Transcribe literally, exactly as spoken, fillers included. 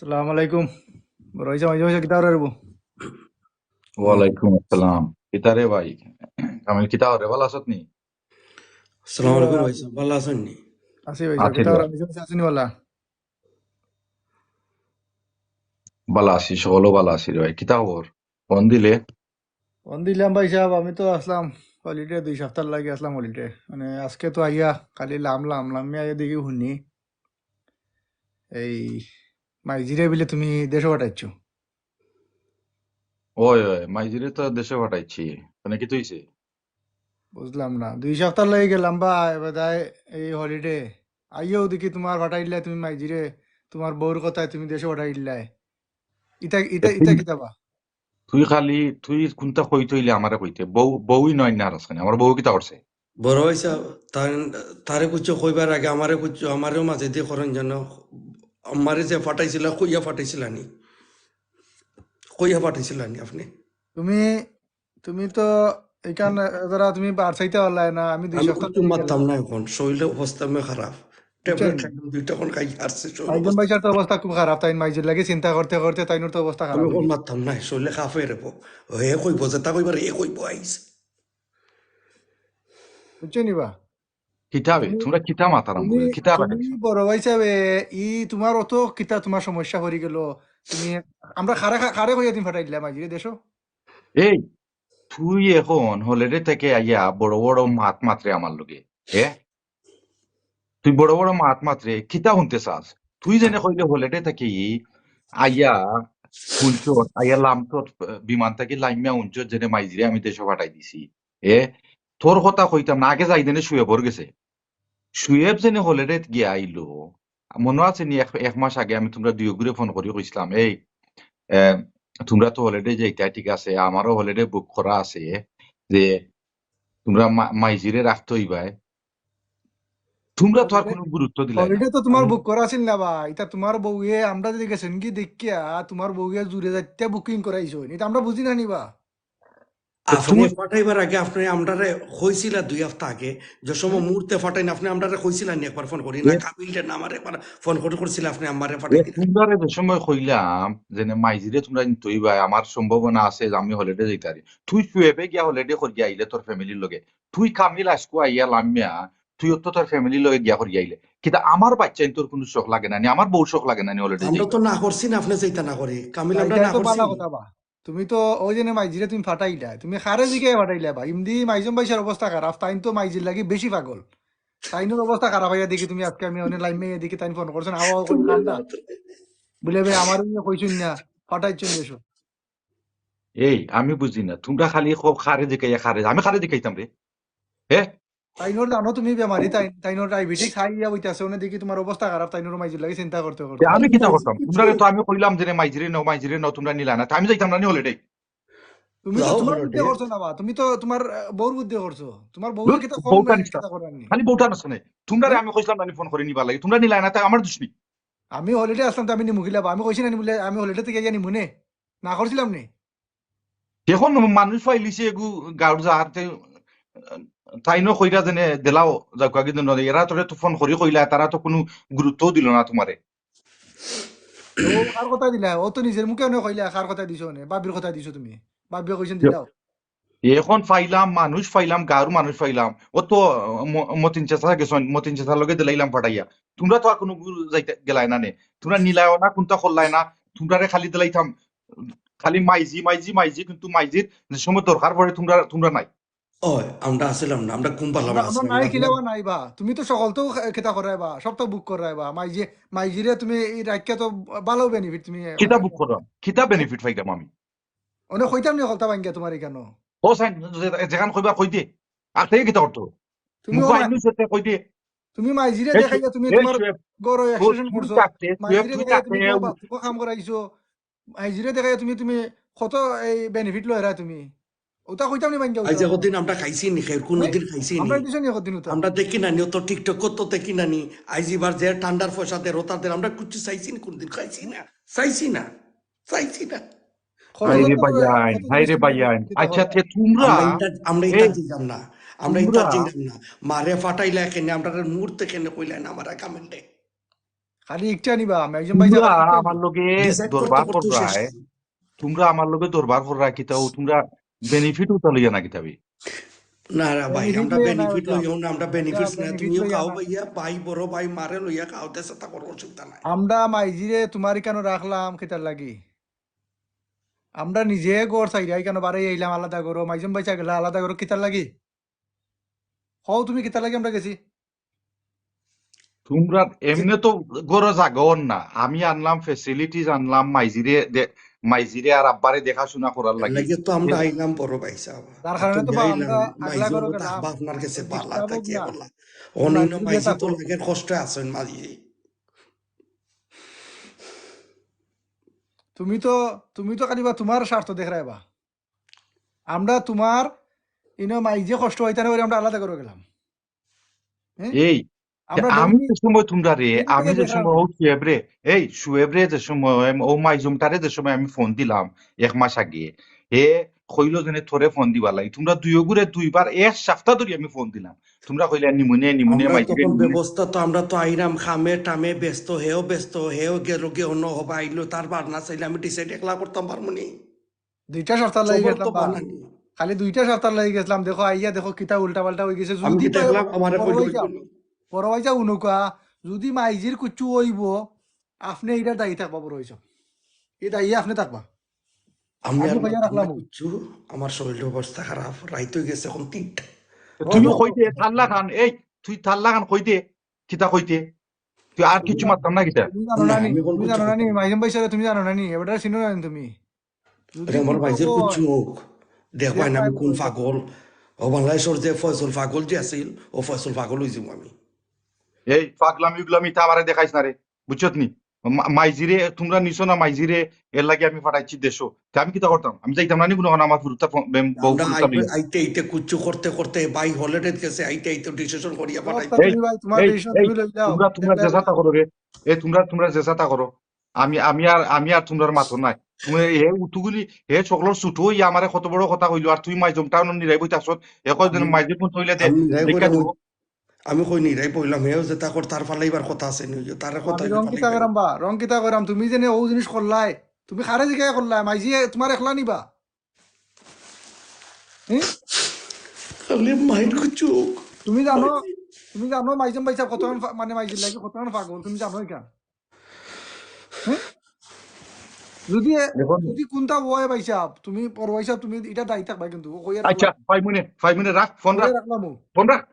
আসসালামু আলাইকুম। বড় ভাইসাব, মাইজু ভাইসাব, কিতা খবর রে বা? ওয়ালাইকুম আসসালাম। কিতা রে ভাই? আমি কিতা রে, ভালা আছত নি? আসসালামু আলাইকুম ভাইসাব, ভালা আছইন নি? আছি ভাইসাব, কিতা খবর? মাইজু ভাইসাব আছইন নি ভালা? ভালা আছি, সকলেউ ভালা আছি রে ভাই। কিতা খবর? ফোন দিলে? ফোন দিলাম ভাইসাব, আমি তো আছলাম হলিডে, দুই সপ্তাহর লাগি আছলাম হলিডে। মানে আজকে তো আইয়া খালি লামলাম, লামিয়া আইয়া দেখি হুনি এই মাইজিরে বুলে তুমি দেশো পাঠাইছো। ওই, ওই, মাইজিরে তো দেশো পাঠাইছি। মানে কিতা অইছে? বুঝলাম না, দুই সপ্তাহর লাগি গেলাম বা এবাদায় এই হলিডে, আইয়াউ দেখি তুমার পাঠাইলায় তুমি মাইজিরে, তুমার বউর কথায় তুমি দেশো পাঠাইলায়। ইতা, ইতা, ইতা কিতা বা? তুই খালি, তুই কুনটা কইতে অইলে আমারে কইতে। বউ, বউই নয় না আছখানে। আমার বউ কিতা করছে? বড় ভাইসাব, তার, তারে কুচ্ছু কইবার আগে আমারে কুচ্ছু, আমারেও মাঝে দিয়া করইন যেন, আমারে যে পাঠাইছিলা, কইয়া পাঠাইছিলা নি? কইয়া পাঠাইছিলা নি আপনে? তুমি, তুমি তো ইখান ধরা তুমি বার চাইতা পারলায় না, আমি দুই আমি সপ্তাহ কুচ্ছু মাততাম না অখন, শরীলর অবস্থা আমি খারাপ। ট্যাবলেট খাইলাম, দুইটা অখন খাই আসছে, শরীল মাইজু ভাইসাবর তো অবস্থা খুব খারাপ, তাইন মাইজির লাগি চিন্তা করতে করতে তাইনর তো অবস্থা খারাপ। আমি অখন মাততাম না, শরীলে কাফে রে বা। হে কইবো, যেতা কইবার হে কইবো আইজ। বুঝছো নি বা? কিতা বে? তুমরা কিতা মাতার আমল? কিতা? বড় ভাইসাব, ই তুমার অত কিতা তুমার সমস্যা পড়ি গেল? তুমি, আমরা কারে, কারে কইয়া তুমি পাঠাইলায় মাইজিরে দেশো? এই, তুই অখন হলিডে থাকি আইয়া বড় বড় মাত মাতরে আমার লগে, হে? তুই বড় বড় মাত মাতরে, কিতা হুনতে চাস? তুই যেনে কইলে হলিডে থাকি আইয়া হুনছস, আইয়া লামছস, বিমান থাকি লামিয়া হুনছস যেনে মাইজিরে আমি দেশো পাঠাই দিছি। এ, তোর কথা কইতাম না, আগে যাই দেনে শুয়েবর গেছে। শুয়েব যেনে হলিডেত গিয়া আইলো, মনো আছে নি, এক, এক মাস আগে আমি তুমরা দুইওগুরে ফোন করি কইছলাম, এই, এ, তুমরা তো হলিডে যাইতায়, ঠিক আছে, আমারও হলিডে বুক করা আছে, যে তুমরা মা-, মাইজিরে রাখতে অইবায়। তুমরা তো আর কুনু গুরুত্ব দিলায় না। হলিডে তো তুমার বুক করা আছিল না বা, ইতা তুমার বউয়ে, আমরা যদি গেছইন গি দেখিয়া, তুমার বউয়ে জুরে যাইতে বুকিং করাইছইন, ইতা আমরা বুঝি না নি বা। আপনে পাঠাইবার আগে আপনে আমরারে কইছিলা দুই হাপ্তা আগে, যে সময় মুহূর্তে পাঠাইন, আপনে আমরারে কইছিলা নি একবার ফোন করি না, কামিলরে না আমারে একবার ফোন করি কইছিলা আপনে আমারে পাঠাই দিতা। তুমরারে যে সময় কইলাম যে নে মাইজিরে তুমরা নিতে অইবায়, আমার সম্ভাবনা আছে যে আমি হলিডে যাইতারি। তুই শুয়েবে গিয়া হলিডে করিয়া আইলে তোর ফ্যামিলির লগে। তুই কামিল আইজকু আইয়া লামিয়া, তুই অত তোর ফ্যামিলির লগে গিয়া করিয়া আইলে। কিতা আমার বাইচ্চাইন্তর কুনু শখ লাগে না নি, আমার বউর শখ লাগে না নি হলিডে যাইতাম? আমরা তো না করছি না, আপনে যাইতা না করি। কামিল, আমরা না করছি। কথা বা। তুমি তো অউ যেনে মাইজিরে তুমি পাঠাইলায়, তুমি কারে জিগাইয়া পাঠাইলায় বা? ইমদি মাইজু ভাইসাবর অবস্থা খারাপ, তাইন তো মাইজির লাগি বেশি পাগল। তাইনর অবস্থা খারাপ অইয়া দেখি তুমি আইজকে আমি অনে লাইন মাইয়া দেখি তাইন ফোন করছইন, আওয়া অখন কান্দা। বুলে, "বে, আমারে ইয়ে কইছইন না, পাঠাইছইন দেশো।" এই, আমি বুঝি না, তুমরা খালি কও কারে জিগাইয়া কারে, আমি কারে জিগাইতাম রে? হে? তাইনর জানো তুমি বেমারি, তাইন, তাইনর ডায়াবেটিস হাই ইয়া অইতাছে, অনে দেখি তুমার অবস্থা খারাপ, তাইনর মাইজির লাগি চিন্তা করতে করতে। তে আমি কিতা করতাম? তুমরারে তো আমি কইলাম যে রে মাইজিরে নেও, মাইজিরে নেও, তুমরা নিলায় না, তে আমি যাইতাম না নি হলিডে। তুমি তো তুমার বুদ্ধি করছো না বা, তুমি তো তুমার, আহ, বউর বুদ্ধি করছো। তুমার বউয়ে কিতা কম বউটা নাই, নিস না। কিতা করার নি? খালি বউটা নিস না। তুমরারে আমি কইছলাম না নি ফোন করি নিবার লাগি, তুমরা নিলায় না, তে আমার দুষ নি। আমি হলিডে আছলাম, তে আমি নিমু কিলা বা? আমি কইছি না নি বুলে আমি হলিডে থাকি আইয়া নিমু নে? না করছিলাম নি? অখন মানুষ পাইলিছে এগু গাউর যাহাতে, তাইনও কইরা যেনে দিলাও যাউক্কা কিন্তু নদে, এরা তোরে তো ফোন করি কইলা, তারা তো কুনু গুরুত্বও দিলো না তুমারে। ও কার কথা দিলা? ও তো নিজর মুখে অনে কইলা, কার কথা দিছো অনে? ভাবির কথা দিছো তুমি। ভাবিয়ে কইছইন দিলাও। অখন পাইলাম, মানুষ পাইলাম, গাউর মানুষ পাইলাম। ও তো ম-, মতিন চাচা গেছইন, মতিন চাচার লগে দিলাইলাম পাঠাইয়া। তুমরা তো আর কুনু গুরু যাইতে গেলায় না নে। তুমরা নিলায়ও না, কুনতা করলায় না। তুমরারে খালি দিলাইতাম, খালি মাইজি, মাইজি, মাইজি, কিন্তু মাইজির যে সময় দরকার পড়ে তুমরা, তুমরা নাই। ওই, আমরা আছিলাম না, আমরা ঘুম পারলাম আমরা, না, আমরা আছিলাম নাই না। কিলাবা নাই বা। তুমি তো সকল তো খে-, কিতা করায় বা, সব তো বুক করায় বা। মাইজি, মাইজিরে তুমি ই রাখিয়া তো ভালা benefit তুমি কিতা বুক করো? কিতা benefit পাইতাম আমি? অনে কইতাম নি হকলতা ভাঙ্গিয়া তুমার ইখানো? ও সাইন, যে-, যেখান কইবা কই দে। আর তে কিতা করতো? তুমি মুখো ও আইনু সেটা কই দে। তুমি মাইজিরে এ দেখাইয়া শু-, তুমি এ তুমার শুয়ে-, ঘরো ও extension তুই করছো। থাকতে, শুয়ে মাইজিরে তুই দেখাইয়া থাকতে, তুমি তুমার ও বাথরুমো কাম করাইছো। মাইজিরে দেখাইয়া তুমি, তুমি কত এই benefit লইরা তুমি। ওটা কইতাম নি ভাঙ্গিয়া আইজ ওটা। কদিন আমরা খাইছি নি, খের কোনো হ্যাঁ? দিন খাইছি নি? আমরা দিছো নি কদিন ওটা? আমরা দেখি না নি, অত TikTok তো দেখি না নি। আইজ এবার যে ঠান্ডার পয়সা দের, ওটা দের, আমরা কুচ্ছু চাইছি নি কোনদিন? খাইছি না, চাইছি না, চাইছি না। কত হায় রে কত ভাইয়াইন, কত হায় রে জিনিস ভাইয়াইন। কিতা আচ্ছা, হয়? তে তুমরা আমরা ইটা, আমরা ইটা এই, দিলাম না, আমরা ইটা তুমরা দিলাম না। মারে ফাটাইলা কেনে, আমরা মুহূর্তে কেনে কইলা না, আমার কামেন্টে। খালি ইকটা নিবা, আমি একজন ভাই তোমরা যাবার ইকটা আমার নিবা। লগে Decide দরবার করতে করতে শেষ কররায়। নাই। তোমরা আমার লগে দরবার কররায় কিতা, ও তোমরা benefit উতা লইয়া না কিতাবি? না রে ভাই, benefit আমরা লইয়া না benefit ভাই, লইও না, আমরা আমরা benefits না। benefit তুমিও লইয়া খাও না। ভাইয়া, ভাই, বড় ভাই, মারে লইয়া খাও, দেশে তা করো, অসুবিধা নাই। আমরা মাইজিরে তোমার ইকানো রাখলাম কিতার লাগি? আমরা নিজে ঘর ছাইরা ইকানো বারে আইলাম আলাদা করো, মাইজম ভাইসা গেলা আলাদা করো, কিতার লাগি? হও তুমি, কিতার লাগি আমরা গেছি? তোমরা এমনে তো ঘরো জাগাও না, আমি আনলাম facilities, আনলাম মাইজিরে দে-, মাইজিরে আর আব্বারে দেখাশোনা করার এর লাগি। লাগি তো আমরা এ- আইলাম বড় ভাই সাহেব। যার কারণে তো তুমি বা আইলাম, আমরা আগলা মাইজি ঘরো অবো গেলাম। থাকবা আপনার কাছে তো বালা disturb হোক থাকিয়া না। বলা। তো অন্যান্য মাইজি দিয়ে মাইজি তো থাকো। লাগের কষ্ট আছেন মাঝে। তুমি তো, তুমি তো খালি বা তোমার স্বার্থ দেখরায় বা। আমরা তোমার ইনো মাইজে কষ্ট হইতে না করি আমরা আলাদা করে গেলাম। হ্যাঁ? এই, আমরা আমি যে সময় তোমরা রে, আমি যে সময় ও শুয়েব রে, এই শুয়েব রে যে সময়, ও মাইজমটারে যে সময় আমি ফোন দিলাম এক মাস আগে, হে কইলো যেন তোরে ফোন দিবার লাগি। তোমরা দুইও গুরে দুইবার এক সপ্তাহ ধরি আমি ফোন দিলাম। তোমরা কইলে নিমুনে, নিমুনে আমরা মাইজরে তখন নিমুনে। ব্যবস্থা তো আমরা তো আইরাম খামে টামে ব্যস্ত, হেও ব্যস্ত, হেও গেল গে অন্য হবা আইলো, তার বার না চাইলে আমি decide একলা করতাম পারমু নি। দুইটা সপ্তাহ লাগি সবর গেছিলাম তো বা। বানানি। খালি দুইটা সপ্তাহ লাগি গেছিলাম, দেখো আইয়া দেখো কিতা উল্টা পাল্টা হয়ে গেছে। আমি যদি তো পাই দেখলাম আমারে বড় কইলো ভাই যাও, কইলো। বড় ভাই যাও উনুকা, যদি মাইজির কুচ্ছু হইব, আপনি এটা দায়ী থাকবা বড় ভাই যাও। এই দায়ী আপনি থাকবা। আমি আমি আর কইয়া মাততাম রাখলাম না ও। কিচ্ছু, আমার শরীরের অবস্থা খারাপ, রাইত হয়ে গেছে এখন তিনটা। তুইও কইতে, থাল্লা খান, এই, তুই থাল্লা খান কইতে, কিতা কইতে? তুই আর কিচ্ছু মাততাম না কিতা? তুমি জানো না, না নি, আমি কোন তুমি কিছু জানো না নি, করতাম না। মাইজম ভাই সাহেব, তুমি জানো না নি, এবার চিনো না নি তুমি? যদি আরে আমার তুমি ভাইজের তো কুচ্ছু হোক, দেখবাই না আমি কোন পাগল। ও বাংলাদেশের যে ফয়সল পাগল যে আছিল, ও ফয়সল পাগল হয়ে যাবো আমি। এই পাগলামি উগলামি তা আমারে দেখাইস না রে, বুঝছত নি? মা-, মাইজিরে তোমরা নিছো না মাইজিরে, এর লাগি আমি ফাটাইছি দেশো। তে আমি কিতা করতাম? আমি যাইতাম না নি কোনো, আমার ফুরুতা ফ-, বেম-, বউ আমরা ফুরুতা আইতে, লইয়া। আইতে আইতে কুচ্ছু করতে করতে ভাই holiday গেছে, আইতে আইতে decision করিয়া ফাটাইছি। এই, তুমি ভাই, তোমার এই, decision এই, তুমি লই যাও। তোমরা, তোমরা যে সাথে করো রে, এই তোমরা, তোমরা যে সাথে করো, আমি, আমি আর, আমি আর তোমরার মাতো নাই। তুমি হে উতুগুলি, হে সকলর ছুটো হইয়া আমারে কত বড় কথা কইলো, আর তুই মাইজম টাউন নিরাই বইতে আসত, হে কয় দিন আমি, মাইজে কোন হইলে দে, আমি নিরাই দেখা বইলাম, দিব। আমি কই নিরাই বইলাম, হেও যে তা কর, তার ফালাইবার কথা আছে নি, তার কথা আমি রং কিতা করাম বা, রং কিতা করাম, তুমি যেন ও জিনিস করলাই, তুমি খারে জিগাই করলাই, মাইজি তোমার একলা নিবা। হুম? খালি মাইন্ড কুচুক। তুমি জানো, তুমি জানো মাইজম ভাই সাহেব কতখান ফা-, মানে মাইজির লাগি কতখান পাগল, তুমি জানো এটা? হুম? যদি এ-, দেখুন। যদি কোনটা হয় ভাই সাহেব, তুমি পর ভাই সাহেব, তুমি এটা দায়ী থাকবা কিন্তু, ও কইয়া আচ্ছা, রাখলাম। Five minute, five minute রাখ, ফোন রাখ। কইয়া রাখলাম ও। ফোন রাখ।